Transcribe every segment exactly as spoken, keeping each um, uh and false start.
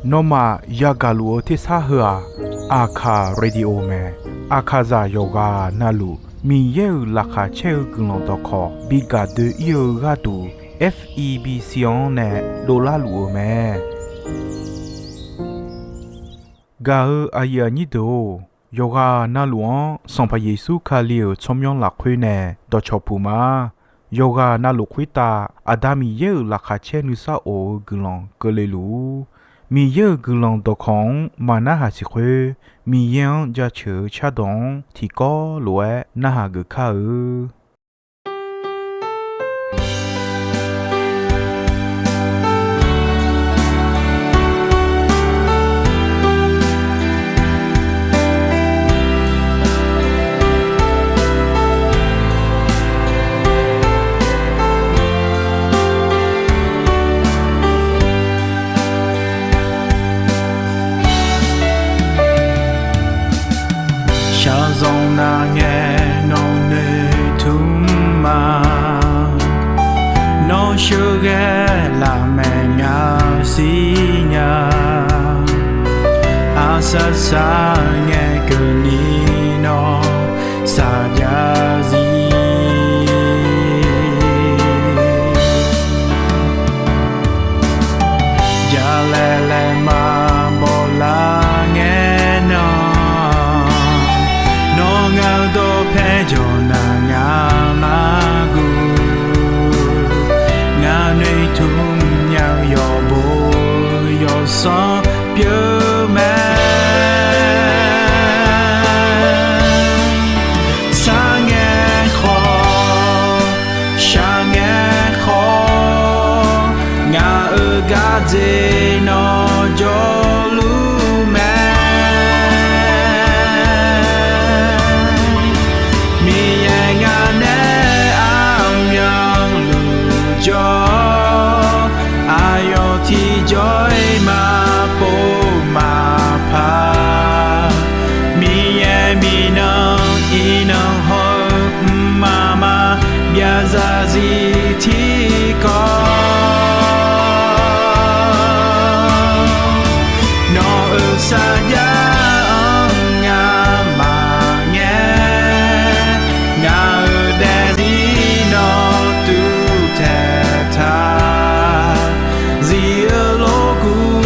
Nawmaf yagaq luf-eu tersar heu-aq, Aqkaq Radio mae. Aqkaqzaq yawqghaq navluf Miqyaer-euq laqkhaq caer-eu guiqlanq dawqkawq bi gaq doe-ir-eu gharduq, F E B C-anr nae dovlar luf-eu mae. Gaq-eu aqyuif aqnyir deuq-or, yawqghaq navluf-anr Sanqpaq Yeqsur Kali-euq tsawrmyanr lafkhoer nae dawqcawq puq ma. Yawqghaq navluf khoertav Aqda Miqyaer-euq laqkhaq caer nuisar of-eu guiqlanq keuvle luf-ur. Miqyaer-euq guiqlanq dawqkawq-anr maqnarhaq siq khoer, Miqyaer-anr jaceuq-eu cardawq-anr tiqkawv lof-aer narhaq geuf kar-eu. Shaqzanq nar ngae nawq noeqtmq ma. Nawr sheuqghae lafmaeq ngaq-eu sirnya. Aqsar sar ngae keuvni nawr saqjav zir. Jalaeq laeq maqbaw lar ngae nan, nawr ngaq-eu dawqpae jawq nar ngaq maqguv. Ngaq noeqtmq nya-eu yawqbo yawqsanr pyeuf mae. Sar ngae khawf, shaq ngae khawf, ngaq-euq gardzer nawr jawrluf mae. Miqyaer ngaq nae aqmyanluf jawr, aqyawf tiqjawr-iq maqpov maqpar. Miqyaer miqnan iqnan hawr-eu mqmaq maqbyav zarzir tiqkawv, nawq-euq sarjax-anr ngamaf ngae, ngaq-euq daefzir nawr tuvtaeq taq. Zif-eu lorkuv,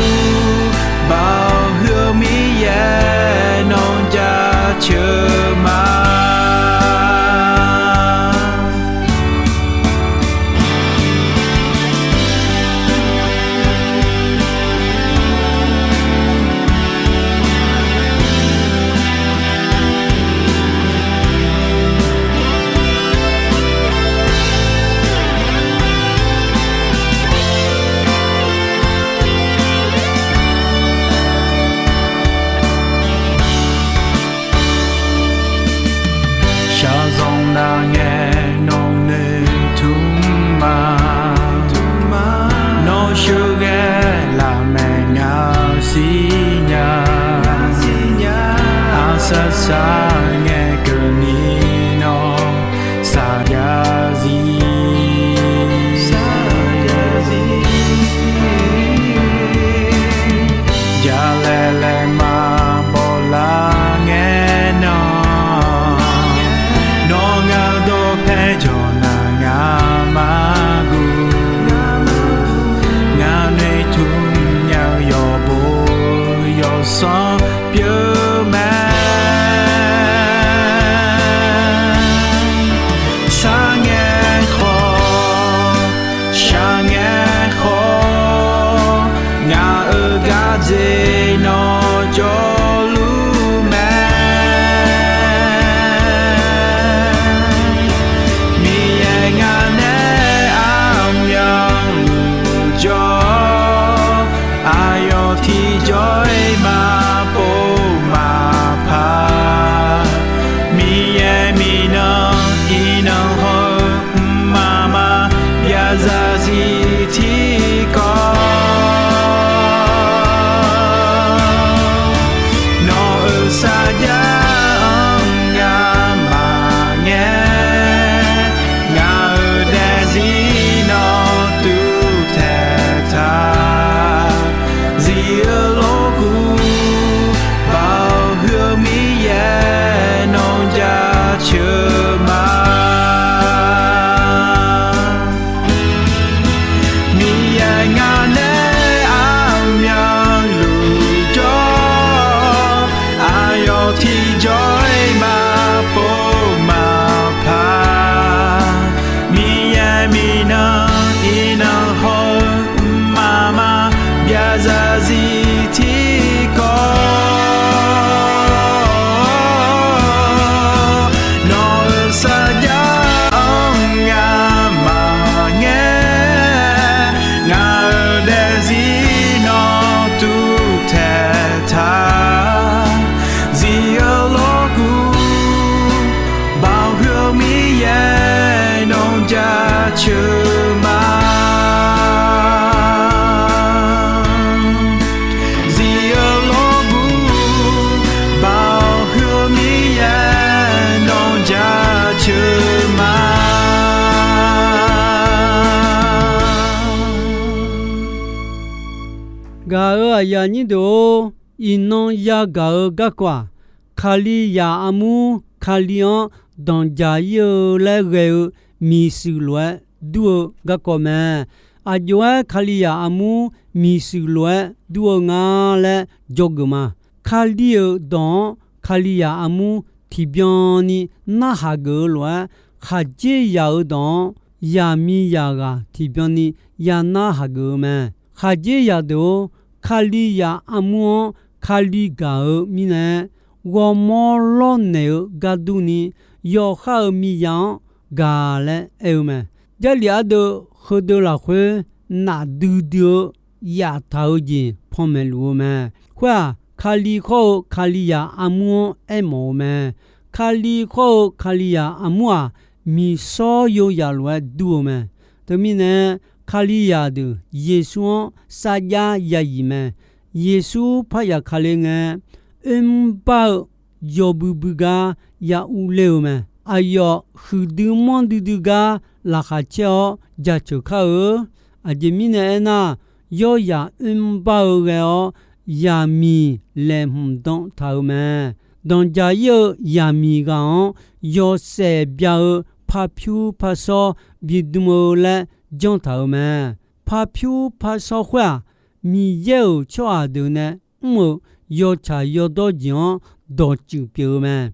Baoq huiq-eu Miqyaer nawr jaceuq ma. Shaqzanq nar ngae nawq noeqtmq ma. Nawr sheuqghae lafmaeq ngaq-eu sirnya. Aqsar sar ngae keuvni nawr saqjav zir. Jalaeq laeq maqbaw lar ngae nan, nawr ngaq-eu dawqpae jawq nar ngaq maqguv. Ngaq noeqtmq nya-eu yawqbo yawqsanr pyeuf mae. Gaq-euq aqyuif aqnyir deuq-or, iqnan yagaq-eu garkawv-aq, Kalizaq armur Kali-anr danqjaq ir-eu laer ghae-eu miqshuif lof-aer dur-eu garkawv mae. Aqjox-aer Kalizaq armur miqshuif lof-aer dur-eu nga laer dzawgeuf ma. Kali-euq dawq-anr Kalizaq armur tiqbyan ni narhaq geuf-eu lof-aer, khaqdzerzaq-euq dawq-anr zaqmiqzaq ghaq tiqbyan ni ya narhaq geuf-eu mae. Khaqdzerzaq deuq-or, Kalizaq armur-anr Kali gaq-eu mirnae, ghawrmawr lawrnaeq-eu gar durni, yawqha-euq miqzaq-anr gaq laer aer-eu mae. Jarlif ardeuv heudeuv lafkhoer nafdui dui-eu yaftaq-eu jeq panmaeq luf-eu mae. Khoer-aq, Kali khawr-eu Kalizaq armur-anr aermawf-eu mae. Kali khawr-eu Kalizaq armur-aq, miqshawr yozaq lof-aer dur-eu mae. Teumirnae, Kalizaq deuq Yeqsur-anr sarjax yazif mae. Yeqsur paryaq kale ngae, oermr bar-eu yawbui bui gar ya urler-eu mae. Aqyawf huiqdui manrdui dui gar laqkhaq caer-awr jaceuq kar-eu. Aqjeq mirnae aernar, yawrzaq oermr bar-eu ghae-awr, zaqmiq laeqhmq dan taq-eu mae. Danqjaq ir-eu zaqmiq ghaq-anr yawshaef bya-eu parpyur parshawr bidm-eu laer janr taq-euq mae. Parpyur parshawr khoer-aq, Miqyaer-euq tsawrhaq deuq nae mr-euq yawtsaq yawdawr jeq-anr dawqtsuif pyeuf-eu mae.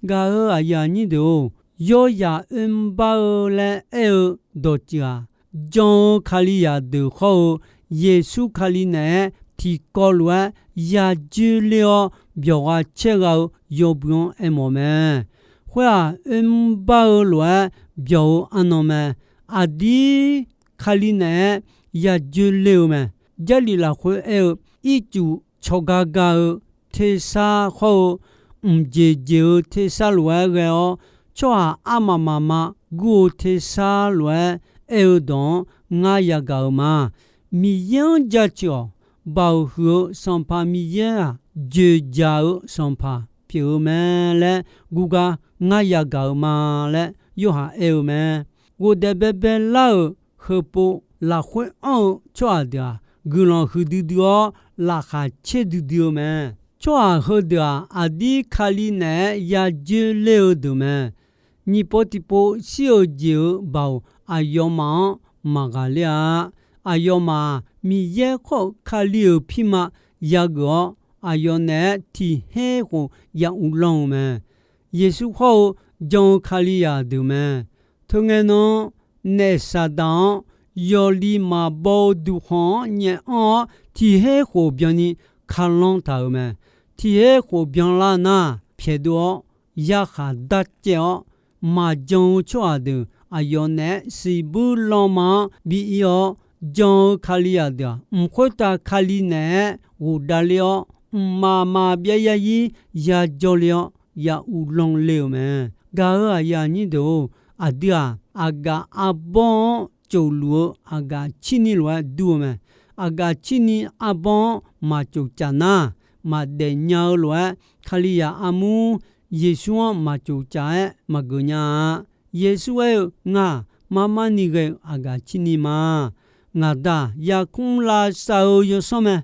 Gaq-euq aqyuif aqnyir deuq-or, yawrzaq oermr bar-eu laer aer-eu dawqtsuif-aq, jan-eu Kalizaq deuq khawr-eu Yeqsur Kali naeq-aer tiqkawv lof-aer ya dzoerler-awr byawq gha caer gha-eu yawbui-anr aermawf mae. Khoer-aq, oermr bar-eu lof-aer byawq-eu arnan mae. Aqdir Kali naeq-aer ya dzoerler-eu mae. Jarlif lafkhoer aer-eu, ircuf cawqga ga-eu tersar khawr-eu, mqjeq jeq-eu tersar lof-aer ghae-awr, tsawrhaq armaf mafma gur-eu tersar lof-aer aer-eu dawq-anr ngar yagaq-euq ma. Miqyaer-anr jaceuq-awq. Baoq huiq-eu Sanqpaq Miqyaer-aq, dzoeqdzaq-eu Sanqpaq pyeuf-eu mae laer gurgar ngar yagaq-euq ma laer Yorhaq aer-eu mae. Ghofdaef baebae lar-euq heupov lafkhoer anr-eu tsawrhaq deuq-aq, guiqlanq huiqdui dui-awr laqkhaq caerdui dui-eu mae. Tsawrhaq heudeuq-aq, aqdir Kali naeq-aer ya dzoerler-eu deuq mae. Nyiq pov tiqpov shir-euq jeq-euq baoq aqyawfmaf-anr maqghaqler-a. Aqyawfmaf-aq, Miqyaer khawr-eu Kali-euq pirma yageuf-awr, aqyawf naeq-aer tiq her khof ya uvlanr-eu mae. Yeqsur khawr-eu jan-eu Kalizaq deuq mae. Teungae nan, naef Saqdaq-anr yawqli maqbaw-eu duqkhanq-anr nyaef anr-awr, tiq her khof byanni kalanr taq-euq mae. Tiq her khof byanlar nar, pyaeqdov-awr yarkhaq darcaev-awr, maqjan-eu tsawrhaq deuq aqyawf naeq-aer siqbuir lanma-anr bi ir-awr, jan-eu Kalizaq deuq-aq, mq khoertav Kali naeq-aer ghofdav ler-awr, mqmaq maqbyav yarzir yajawr ler-awr ya uvlanr ler-eu mae. Gaq-euq aqyuif aqnyir deuq-or, aqdui-aq, aqgaf arbawr-anr tsof luf-eu aqgaf cirni lof-aer dur-eu mae. Aqgaf cirni arbawr-anr maqtsof caf nar, maqdaef nya-eu lof-aer, Kalizaq armur Yeqsur-anr maqtsof caf-aer maqgeuf nya-a. Yeqsur aer-eu, Ngaq marmar ni ghae-eu aqgaf cirni ma. Ngaq Da-aq, yarkmr lavsav-eu yawsanr mae.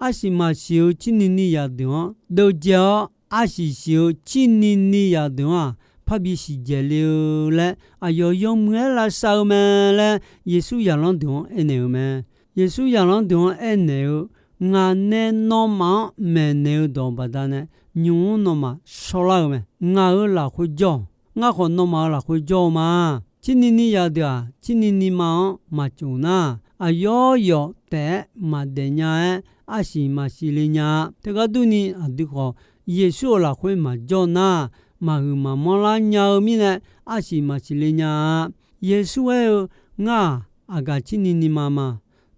Arsiq maqsiq-eu cirni ni zaqdeuq-anr deuvdzae-awr, arsiq siq-eu cirni ni zaqdeuq-anr-aq, parbi siqdzaeq le-eu laer aqyawf yawmuiq-aer lavsav-eu mae laer, Yeqsur zaqlanr deuq-anr aernaeq-eu mae. Yeqsur zaqlanr deuq-anr aernaeq-eu, Ngaq nae nawmaf-anr maeqnaeq-eu dawq baqdanae, nymq-mr nawmaf shawrlar-eu mae. Ngaq-euq lafkhoer jawr-awq. Ngar khawf nawmaf-euq lafkhoer jawr-eu ma. Cirni ni zaqdeuq-aq, cirni ni ma-anr maqtsof nar, aqyawf yawf taef-aer maqdaef nya-aer, arsiq maqsiq le nya-a. Teugar durni, aqdui khawf Yeqsur-euq lafkhoer maqjawr nar, maqhuiq maqmanr lar nya-eu mirnae, arsiq maqsiq le nya-a. Yeqsur aer-eu, Ngar-aq, aqgaf cirni ni ma ma.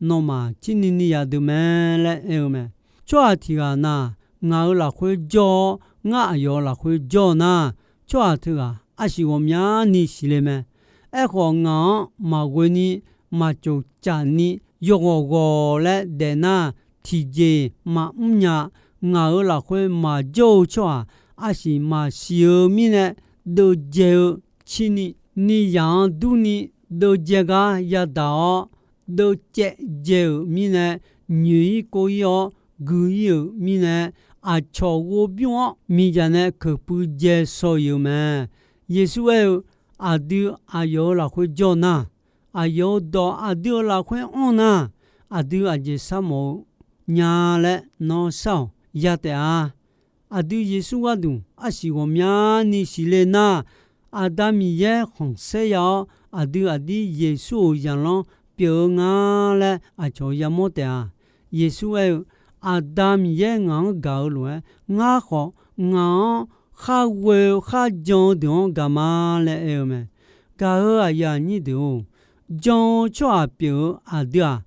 Nawmaf cirni ni zaqdeuq mae laer aer-eu mae. Tsawrhaq tiq ghaq na, ngaq-euq lafkhoer jawr-awr, ngar aqyawf-euq lafkhoer jawr-eu nar, tsawrhaq teughaq arsiq ghawqmyani siqle mae. Aerkhawf, ngaq-anr maqghoe ni, maqtsof caf ni, yawghawq ghawq laer daef nar, tiqjeq maqmr nya. Ngaq-euq lafkhoer maqjawr-eu tsawrhaq arsiq maqsiq-eu mirnae, deuvdzae-eu cirni ni zaq-anr durni, deuvdzae gar yadaq-awr, deuvcaev dzae-euq mirnae, nyoeq-ir kov-ir-awr gui-ir-euq mirnae, aqcawq ghovbymr-awr miqdzaq nae keuqpuiv jaesaw-ir-euq mae. Yeqsur aer-eu, Aqdui aqyawf-euq lafkhoer jawr nar, aqyawf-euq dawq aqdui-euq lafkhoer anr nar, aqdui aqjeq sharmawf-eu nya laer nawr shar-awq. Ya taef-a. Aqdui Yeqsur gharduq arsiq ghawqmyani siqle nar, Aqda Miqyaer khanqsaer ya-awr, aqdui aqdir Yeqsur-euq zaqlanr pyeuf-eu nga laer aqcawq yamawr taef-a. Yeqsur aer-eu, Aqda Miqyaer ngaq-anr gaq-eu lof-aer, ngar khawf ngaq-anr kharghoe-eu kharjan-eu deuq-anr gaq ma laer aer-eu mae. Gaq-euq aqyuif aqnyir deuq-or, jan-eu tsawrhaq pyeuf-eu aqdui-aq,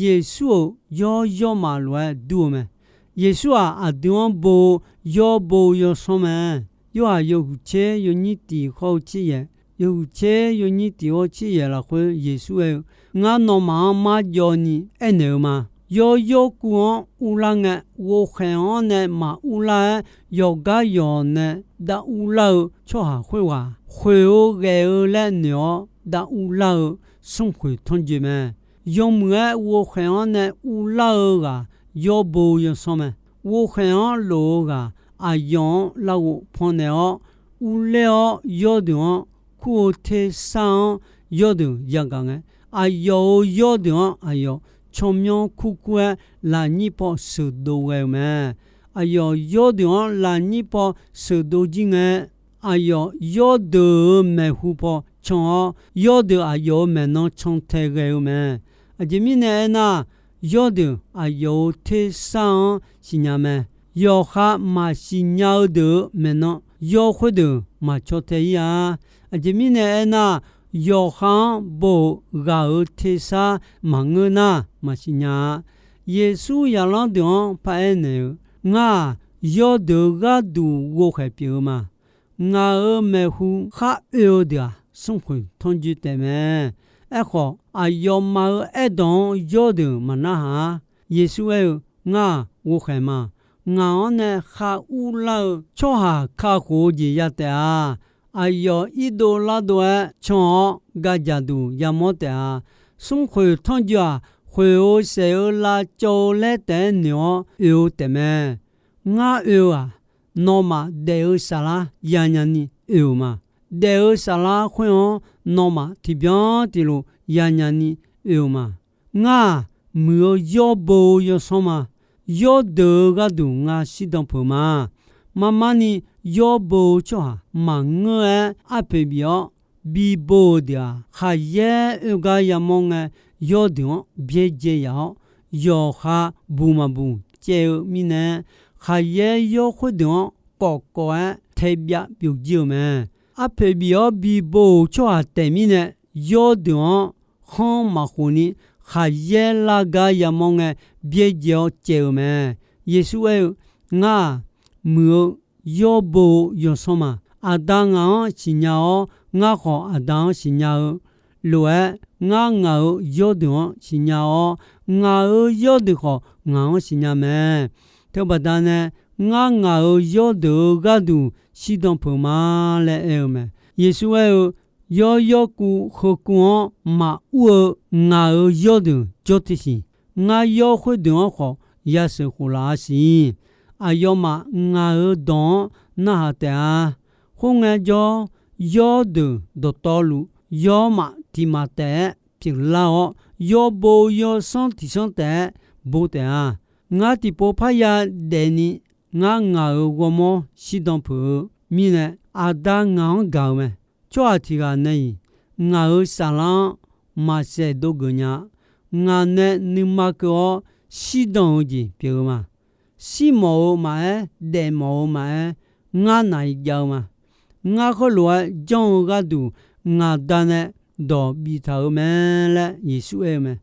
Yeqsur-euq yawr yawrmaf lof-aer dur-eu mae. Yeqsur-aq, aqdui-anr bo-eu yawr bo-eu yawsanr mae. Yorhaq yawhuiq tser yawnyir tiq hawr-eu tser yaeq, yawhuiq tser yawnyir tiq hawr tser yaeq lafkhoer Yeqsur aer-eu, Ngar nawmaf-anr marjawv ni aernaeq-eu ma. Yawr yawrkuv-anr urlar ngae, ghovkhaeq-anr nae maqurlar-aer, yawqgar yawq nae dav urlar-eu tsawrhaq khoerghaq, khoeq-eu ghae-eu laer noeq-awr dav urlar-eu smrkhoeq tanrjoe mae. Yawmuiq-aer ghovkhaeq-anr nae urlar-eu ghaq yawr bo-eu yawsanr mae. Ghovkhaeq-anr lof-eu ghaq aqyawf-anr larghov pannaeq-awr, urler-awr yawrdeuq-anr kur-eu tersar-anr yawrdeuq yagaq ngae, aqyawf-euq yawrdeuq-anr aqyawf tsawrmyanr kurkur-aer lafnyir paw sheuqdov ghae-eu mae. Aqyawf yawrdeuq-anr lafnyir paw sheuqdov jir ngae, aqyawf yawrdeuq-euq maeqhu paw can-awr, yawrdeuq aqyawf-euq maeqnan cantae ghae-eu mae. Aqjeq mirnae aernar, yawrdeuq aqyawf-euq tersar-anr siqnya mae. Yawqha maqsiq nya-eu deuq-euq maeqnan, yawr khoerdeuq maqcaw tae-ir-a. Aqjeq mirnae aernar, yawqha-anr bo-euq ghaq-euq tersar maqngeur nar, maqsiq nya-a. Yeqsur zaqlanr deuq-anr paraer naeq-eu, Ngar-aq, yawrdeuq-eu gharduq ghovkhaeq pyeuf-eu ma. Ngaq-euq maeqhu khar oe-eu deuq-aq, smrkhoeq tanrjoe taef mae. Aerkhawf, aqyawfmaf-euq aerdawq-anr yawrdeuq maqnarhaq-ar. Yeqsur aer-eu, Ngar-aq, ghovkhaeq ma. Ngaq-anr nae khar urlar-eu tsawrhaq kakhof-eu jeq ya taef-a. Aqyawf irdov lardov-aer can-awr gaqjaq duq yamawr taef-a. Smrkhoeq tanrjoe-aq, khoeq-eu saef-eu lavcawv-eu laer taef-aer noeq-awr oe-eu taefmae. Ngar oe-eu-aq, nawmaf daef-eu saflar yanya ni oe-euq ma. Daef-eu saflar khoer-anr nawmaf tiqbyan tiqlof yanya ni oe-euq ma. Ngar-aq, muiq-eu yawr bo-eu yawsanr ma. Yawrdeuq-eu gharduq ngar shirdan peuq ma. Marmarni yawr bo-eu tsawrhaq maqngeur-aer arpoeq bif-awr bibo-euq deuq-aq, khaqyaer oe gar yamawr ngae, yawrdeuq-anr byaerdzae yaf-awr, yawqha buq maqbuq caev-eu mirnae, khaqyaer yawr khoerdeuq-anr kawf kawf-aer taebyav byovjir-eu mae. Arpoeq bif-awr bibo-euq tsawrhaq taef mirnae, yawrdeuq-anr khanr maqkhof ni khaqyaer lar gar yamawr ngae, byaerdzae-awr caev-eu mae. Yeqsur aer-eu, Ngar-aq, muiq-eu yawr bo-eu yawsanr ma. Aqda ngaq-anr siqnya-awr, ngar khawf Aqda-anr siqnya-eu lof-aer, ngar ngaq-euq yawrdeuq-anr siqnya-awr, ngaq-euq yawrdeuq khawf ngaq-anr siqnya mae. Teubaqda nae, ngar ngaq-euq yawrdeuq-eu gharduq shirdan peuq ma laer aer-eu mae. Yeqsur aer-eu, Yawr yawrkuv heukuv-anr maqur-eu ngaq-euq yawrdeuq jawr te siq. Ngar yawr khoerdeuq-anr khawf yasheuq khof laf-a siq. Aqyawfmaf ngaq-euq dawq-anr narhaq taef-a. Khoerngae jawr, yawrdeuq dawqtawvluf yawrmaf tiq maf taef-aer pyeuflar-awr, yawbo yawsanr tiq sanr taef-aer bo taef-a. Ngar tiqpov parya daefni ngar ngaq-euq ghawrmawr shirdan peuq-eu mirnae, Aqda ngaq-anr gaq-eu mae. Tsawrhaq tiq ghaq nae-iq ngaq-euq saflar-anr maqsaef dov geuf nya-a. Ngaq nae nuima keuv-awr shirdan-eu jeq pyeuf-eu ma. Shirmawf-eu maqaer, daefmawf-eu maqaer, ngar naq-iq jav-eu ma. Ngar khoerlof-aer janr-eu gharduq ngaq Da nae dawq biftaq-euq mae laer Yeqsur aer-eu mae.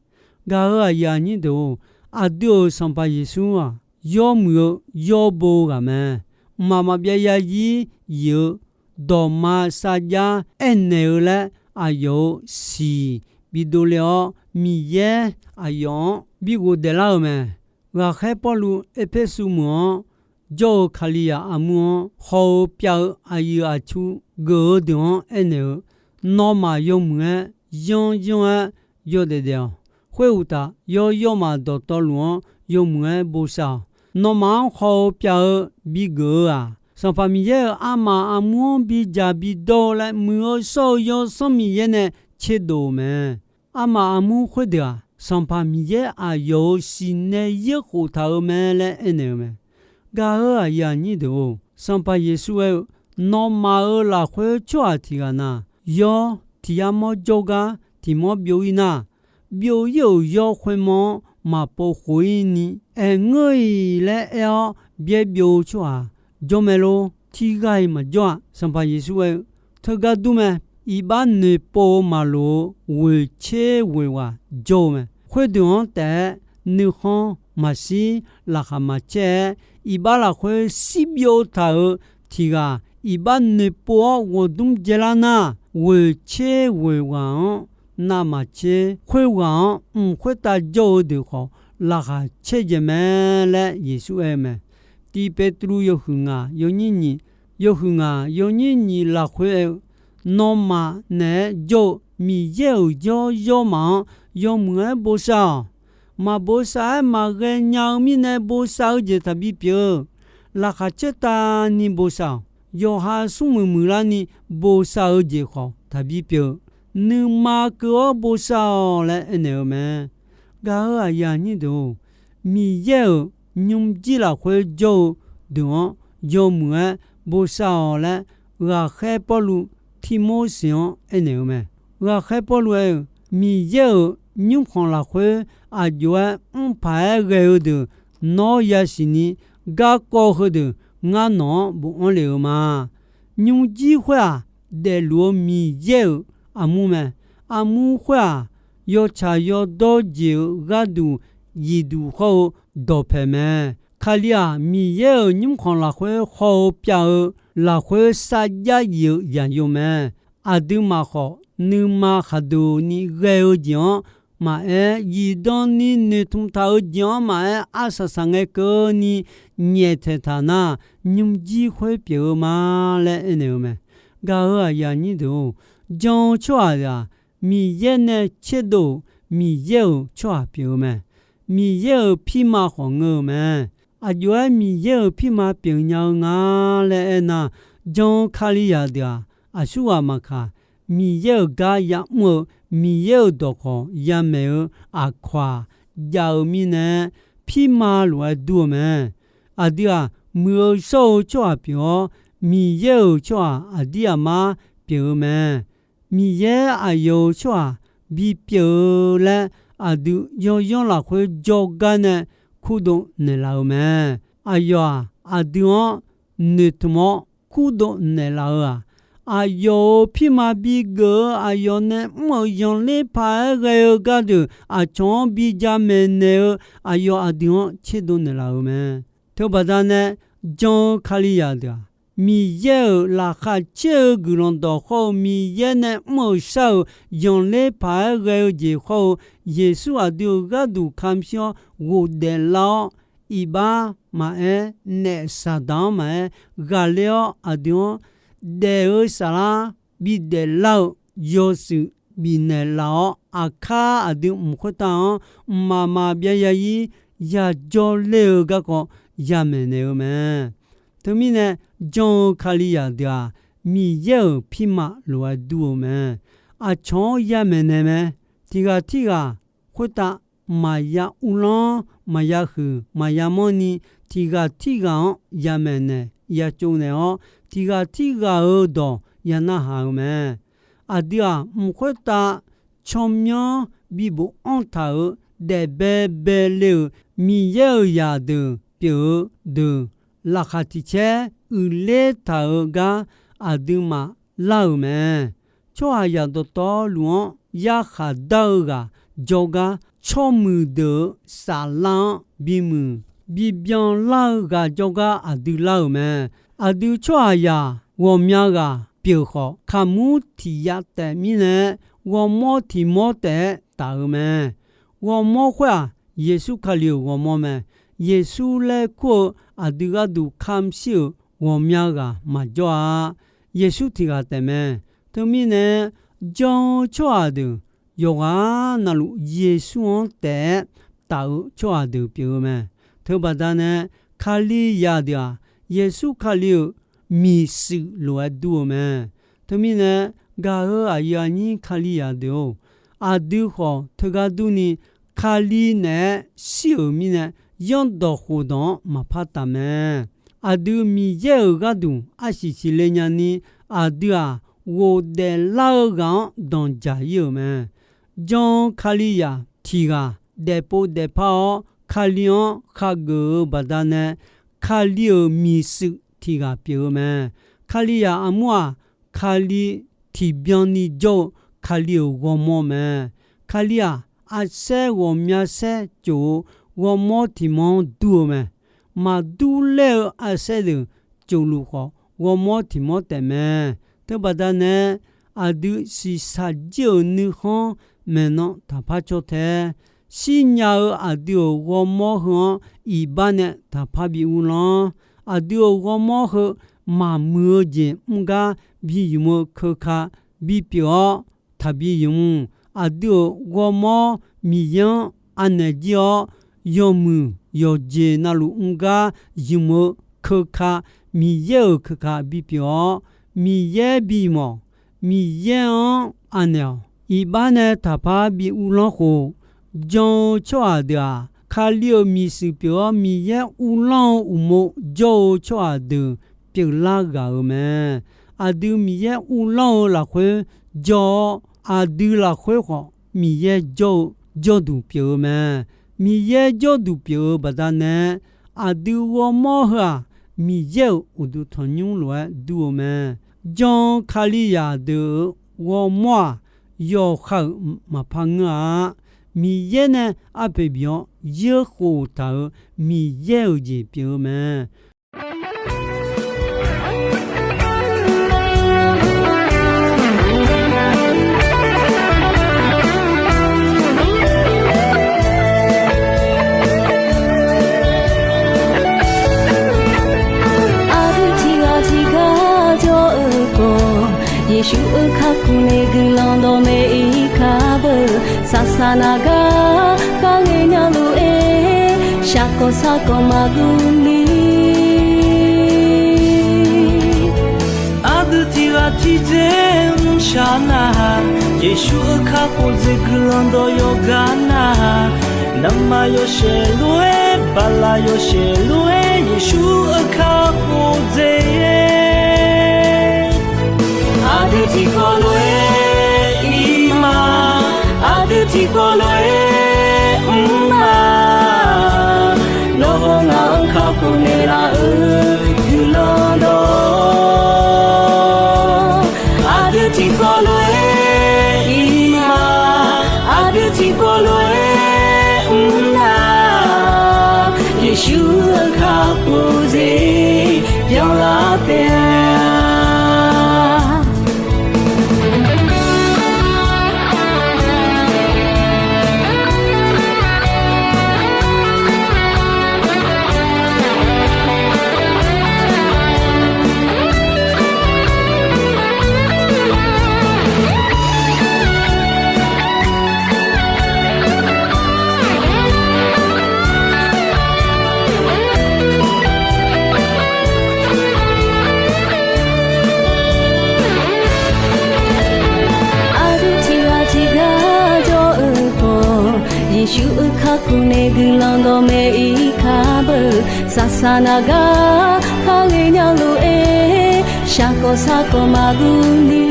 Gaq-euq aqyuif aqnyir deuq-or, aqdui-euq Sanqpaq Yeqsur-aq, yawmuiq-eu yawbo-eu ghaq mae. Mqmaq maqbyav yarzir yif-eu dawqma sarjax aernaeq-eu laer aqyawf-euq siq bidov le-awr, Miqyaer aqyawf-anr bi ghofdaef lar-euq mae. Ghaqkhaer Pawrluv Erpersu meuq-anr jawr-eu Kalizaq armur-anr haw-eu pyav-eu aqyuif aqtsu geuf-eu deuq-anr aernaeq-eu, Nawmaf yawmuiq-aer yanr yanr-aer yawdaef daef-awq. Khoeruqtaf, yawr yawrmaf dawqtawvluf-anr yawmuiq-aer bosav-awq. Nawmaf-anr haw-eu pyav-eu bigeuf-eu-aq, Sanqpaq Miqyaer-euq armaf armur-anr bidzaq bidawr-eu laer Muiq-eu shawr-eu Yawsanr Miqyaer nae tserdov-eu mae. Armaf armur khoerdeuq-aq, Sanqpaq Miqyaer aqyawf-euq siqnae yaerkhof taq-eu mae laer aernaeq-eu mae. Gaq-euq aqyuif aqnyir deuq-or, Sanqpaq Yeqsur aer-eu, Nawmaf-euq lafkhoer tsawrhaq tiq ghaq na, yawr tiq yar mawr jawrgar tiq mawr byov-ir nar, byov-ir-euq yawr khoermawr-anr maqpov khof-ir ni aer ngeur-iq laer aer-awr byaer byov-eu tsawrhaq jawr mae lor. Tiq ghaq-iq maqjawr-aq. Sanqpaq Yeqsur aer-eu, Teugar dur mae. Iqbax noeqpov-eu maqloq-eu ghoeq tser ghoeq ghaq jawr-eu mae. Khoerdeuq-anr taef-aer nuikhanr maqshir, laqkhaq maqcaer-aer, iqbax lafkhoer shirbyov taq-euq tiq ghaq iqbax noeqpov-awr ghawqdmr dzaelar nar, ghoeq tser ghoeq ghaq-anr navmaqtser, khoerghaq-anr mq khoertav jawr-eu deuq khawf, laqkhaq caerdzaeq mae laer Yeqsur aer-eu mae. Tiq Petru yawhuiq ngaq yawnyir nyiq, yawhuiq ngaq yawnyir nyiq lafkhoer aer-eu, Nawmaf naeq-aer jawr-eu Miqyaer-euq yawr yawrmaf-anr yawmuiq-aer bosav-awq. Maqbosav-aer maqghae nya-eu mirnae bosav-eu jeq taqbi pyeuf-eu. Laqkhaq caertavni bosav-awq. Yawqha smrmuiq muiqlarni bosav-eu jeq khawf taqbi pyeuf-eu. Nuima keuv-awr bosav-awq laer aernaeq-eu mae. Gaq-euq aqyuif aqnyir deuq-or, Miqyaer-euq nymrjir lafkhoer jawr-eu deuq-anr yawmuiq-aer bosav-awq laer, ghaqkhaer Pawrluv Tirmorseq-anr aernaeq-eu mae. Ghaqkhaer Pawrluv aer-eu, Miqyaer-euq nymrkhanq lafkhoer aqjox-aer mrpaq-aer ghae-eu deuq nawr yasiq ni garkawv heudeuq ngar nawq-anr bofanr lef-eu ma. Nymrjir khoer-aq, daefluf-eu Miqyaer-euq armur mae. Armur khoer-aq, yawtsaq yawdawr jeq-euq gharduq zifduq hawr-eu dawqpaeq mae. Kali-aq, Miqyaer-euq nymrkhanq lafkhoer haw-eu pyav-eu lafkhoer sarjax zif-eu zaqyo mae. Aqduimaf khawf, nuima khaqduq ni ghae-eu jeq-anr maqaer, zifdan ni noeqtmq taq-eu jeq-anr maqaer, arsaq saq ngae keuvni nyaeftaeq taq nar, nymrjir khoer pyeuf-eu ma laer aernaeq-eu mae. Gaq-euq aqyuif aqnyir deuq-or, jan-eu tsawrhaq-aq, Miqyaer nae tserdov-euq Miqyaer-euq tsawrhaq pyeuf-eu mae. Miqyaer-euq pirma khawf ngeur-eu mae. Aqjox-aer Miqyaer-euq pirma pyeuf nya-eu nga laer aernar, jan-eu Kalizaq deuq-aq, aqsurghaq maqkaq, Miqyaer-euq gar yamr-eu, Miqyaer-euq dawqkawq yamaeq-eu aqkawq-aq, jav-eu mirnae, pirma lof-aer dur-eu mae. Aqdui-aq, muiq-eu shawr-eu tsawrhaq pyeuf-awr, Miqyaer-euq tsawrhaq aqdir aqmar pyeuf-eu mae. Miqyaer aqyawf-euq tsawrhaq bipyeuf-eu laer aqdui yawyanr lafkhoer jawrgar nae kurdov naeqlaf-eu mae. Aqyawf-aq, aqdui-anr noeqtmq-awr kurdov naeqlaf-eu-aq, aqyawf-euq pirma bigeuf-eu aqyawf nae mr-euq zanqler paq-aer ghae-eu gardeuq aqcawq-anr bi jamaeq naeq-eu aqyawf aqdui-anr tserdov naeqlaf-euq mae. Teubaqda nae jan-eu Kalizaq deuq-aq, Miqyaer-euq laqkhaq caer-eu guiqlanq dawq hawr-eu Miqyaer nae mr-euq shar-euq zanqler paq-aer ghae-eu jeq hawr-eu Yeqsur aqdui-euq gharduq kamq shir-awr ghofdaef lar-awr, iqbax maqaer, naef saqdaq-anr maqaer, ghaqler-awr aqdui-anr daef-eu saflar bidaef lar-eu yawshuif bifnaeq laf-awr, aqkar aqdui mq khoertav-anr mqmaq maqbyav ya-ir yajawr ler-eu garkawv yamaeq naeq-eu mae. Teumirnae, jan-eu Kalizaq deuq-aq, Miqyaer-euq pirma lof-aer dur-eu mae. Aqcawq-anr yamaeq naeq mae. Tiq ghaq tirghaq khoertav maqya uvlanr, maqya huiq, maqya manrni, tiq ghaq tirghaq-anr yamaeq naeq, ya tsov naeq-awr, tiq ghaq tirghaq-euq dawq ya narhaq-eu mae. Aqdui-aq, mq khoertav tsawrmyanr bibof anr taq-euq daef baebae le-euq Miqyaer-euq zaqdeuq pyeuf-eu deuq, laqkhaq tiq caer uiqler taq-euq gar aqduimaf lar-euq mae. Tsawrhaqzaq dawqtawvluf-anr yarkhaq dar-eu ghaq jawrgar, tsawrmuiq deuq-euq saflar-anr bimuiq bibyan lar-eu ghaq jawrgar aqdui lar-euq mae. Aqdui tsawrhaqzaq ghawqmya ghaq pyeuf khawf, kaqmur tiq yav taef mirnae, ghawrmawr tiq mawr taef-aer taf-eu mae. Ghawrmawr khoer-aq, Yeqsur Kali-euq ghawrmawr mae. Yeqsur laer kur-eu aqdui gharduq kamq shir-euq ghawqmya ghaq maqjawr-a. Yeqsur tiq ghaq taef mae. Teumirnae, jan-eu tsawrhaq deuq yawqghaq navluf Yeqsur-anr taef-aer taf-eu tsawrhaq deuq pyeuf-eu mae. Teubaqda nae, Kalizaq deuq-aq, Yeqsur Kali-euq miqshuif lof-aer dur-eu mae. Teumirnae, gaq-eu aqyuif aqnyir Kalizaq deuq-or, aqdui khawf teugar durni, Kali naeq-aer shir-euq mirnae, zanrdawq khofdawq-anr maqpar taf mae. Aqdui Miqyaer-euq gharduq arsiq siqle nyani, aqdui-aq, ghofdaef lar-eu ghaq-anr danqdzaq ir-euq mae. Jan-eu Kalizaq tiq ghaq daefpov daefpar-awr, Kali-anr khageuf-eu baqdanae, Kali-euq miqshuif tiq ghaq pyeuf-eu mae. Kalizaq armur-aq, Kali tiqbyan ni jawr-eu Kali-euq ghawrmawr mae. Kali-aq, arsaer ghawqmya saer cof-eu ghawrmawr tiq mawr-anr dur-eu mae. Maqdur laer-eu arsaer deuq cof luf khawf, ghawrmawr tiq mawr taef mae. Teubaqda nae, aqdui shiqshaq jir-euq nuikhanr maeqnan taqpar cawr tae. Shirnya-eu aqdui-euq ghawrmawr heu-anr iqbax nae taqpar bi uvlanr. Aqdui-euq ghawrmawr heu maqmuiq-eu jeq mr gar bi ymq-eu keuka bipyeuf-awr taqbi ymq. Aqdui-euq ghawrmawr Miqyaer-anr anaeq jir-awr, yawmuiq yawqjeq navluf mr gar ymq-eu keuka, Miqyaer-euq keuka bipyeuf-awr, Miqyaer bi ymq-awq. Miqyaer-anr anaeq-awq. Iqbax nae taqpar bi uvlanr khof, jan-eu tsawrhaq deuq-aq, Kali-euq miqshuif pyeuf-awr Miqyaer uvlanr-eu uqmov jawr-eu tsawrhaq deuq pyeuflar ghaq-euq mae. Aqdui Miqyaer uvlanr-eu lafkhoer jawr-awr, aqdui lafkhoer khawf Miqyaer jawr-eu jawrduq pyeuf-eu mae. Miqyaer jawrduq pyeuf-eu baqdanae, aqdui ghawrmawr heu-aq, Miqyaer-euq uqduq tanqnymr lof-aer dur-eu mae. Jan-eu Kalizaq deuq-euq ghawrmawr-aq, yawqha-euq maqpar ngeur-a. Miqyaer nae arpoeq bif-awr yeurkhof taq-euq Miqyaer-euq jeq pyeuf-eu mae. Aqdui tiqghaq tiqgar jawr-eu khawf, Yeqsur-euq kakhof nae guiqlanq dawqmaeq-ir kar beu. Saqsaq naq gar kharghae nya lof-aer, shaqkawq sarkawq maqguv ni. Aqdui tiqghaq tiqdzer mrshaq nar, Yeqsur-euq kakhof dzaeq guiqlanq dawq yawqgar nar, navmaqyawshaef lof-aer, baqlaq yawshaef lof-aer, Yeqsur-euq kakhof dzaeq-aer. Aqdui tiqkawv lof-aer ir ma, aqdui tiqkawv lof-aer mr ma. Nawr hawr ngaq-anr kakhof naeqlaf-euq guiqlanq dawq. Aqdui tiqkawv lof-aer ir ma, aqdui tiqkawv lof-aer mr nar, Yeqsur-euq kakhof dzaeq byanlar taef-a. Aqdui tiqghaq tiqgar jawr-eu khawf, Yeqsur-euq kakhof nae guiqlanq dawqmaeq-ir kar beu. Saqsaq naq gar kharghae nya lof-aer, shaqkawq sarkawq maqguv ni.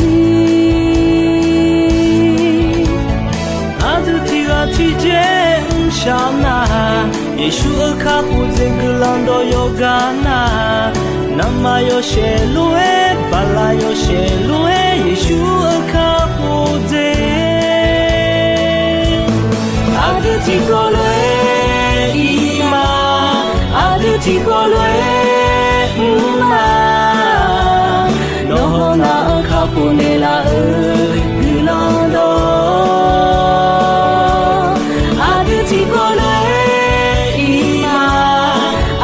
Aqdui tiqghaq tiqdzer mrshaq nar, Yeqsur-euq kakhof dzaeq guiqlanq dawq yawqgar nar, navmaqyawshaef lof-aer, baqlaq yawshaef lof-aer, Yeqsur-euq kakhof dzaeq. Aqdui tiqkawv lof-aer ir ma, aqdui tiqkawv lof-aer mr ma. Nawr hawr ngaq-anr kakhof naeqlaf-euq guiqlanq dawq. Aqdui tiqkawv lof-aer ir ma,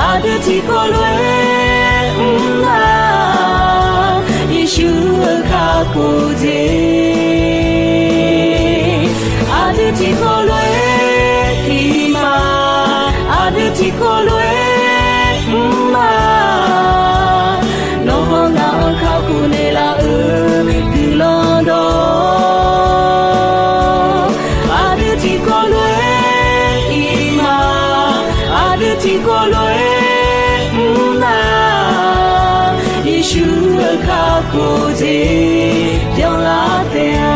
aqdui tiqkawv lof-aer mr ma. Yeqsur-euq kakhof dzaeq. Tiqkawv lof-aer mr nar, Yeqsur-euq kakhof jeq byanlar taef-a.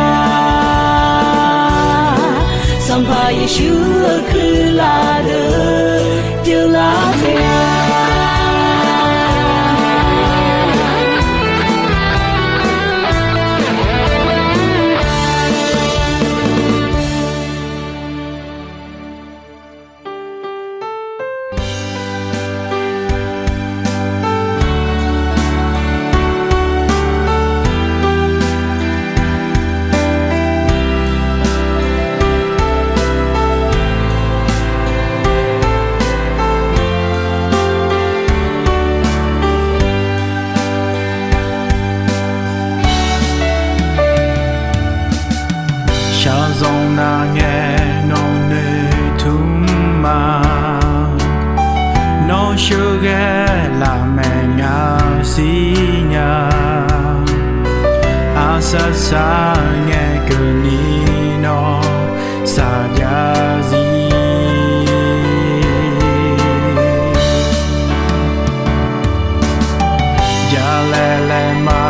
Sanqpaq Yeqsur-euq kuirlaf deuq pyeuflar taef-a. Shaqzanq nar ngae nawq noeqtmq ma. Nawr sheuqghae lafmaeq ngaq siqnya. Arsaq saqngae keuvni nawr saqjav zir. Jalaeq laeqma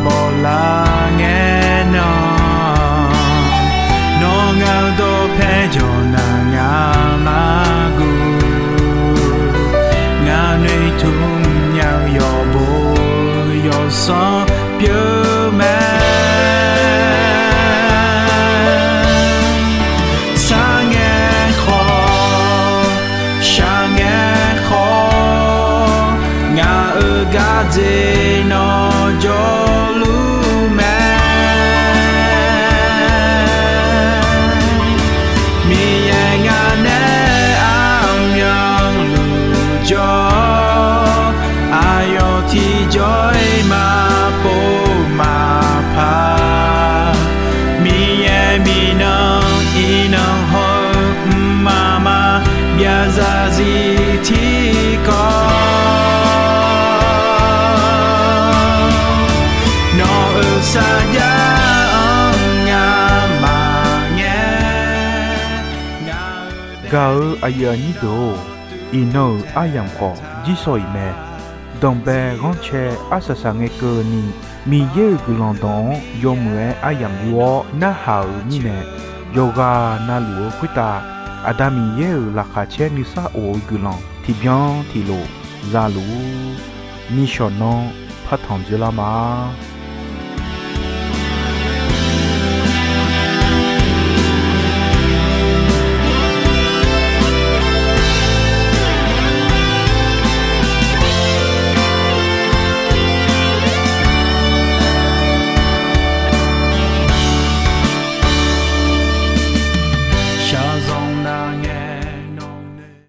bawlar ngae nan, nawr ngaq-eu dawqpae jawq nar ngaq mar guv. Ngaq noeqtmq nya-eu yawqbo yawsanr pyeuf mae. Saqngae khawf, shaqngae khawf, ngaq-euq gardzer nawr jawrluf mae. Miqyaer ngaq nae aqmyanluf jawr-awr, aqyawf tiqjawr-iq maqpov maqpar. Miqyaer miqnan iqnan hawr-eu mqmaq maqbyav zarzir tiqkawv, nawq-euq sarjax-anr ngamaf ngae. Gaq-eu aqyuif aqnyir deuq-or, iqnan-euq aryamq khawf jirsawq iq mae. Danqbae ghanrcae arsaq saqngae keuvni, Miqyaer-euq guiqlanq dawq-anr yawmuiq-aer aryamq yur-awr narhaq-euq mirnae, yawqghaq navluf-eu khoertav Aqda Miqyaer-euq laqkhaq caer nuisar of-eu guiqlanq tiqbyan tiqlof zaluf-ur. Nishawq nanr partanq dzoerlar ma.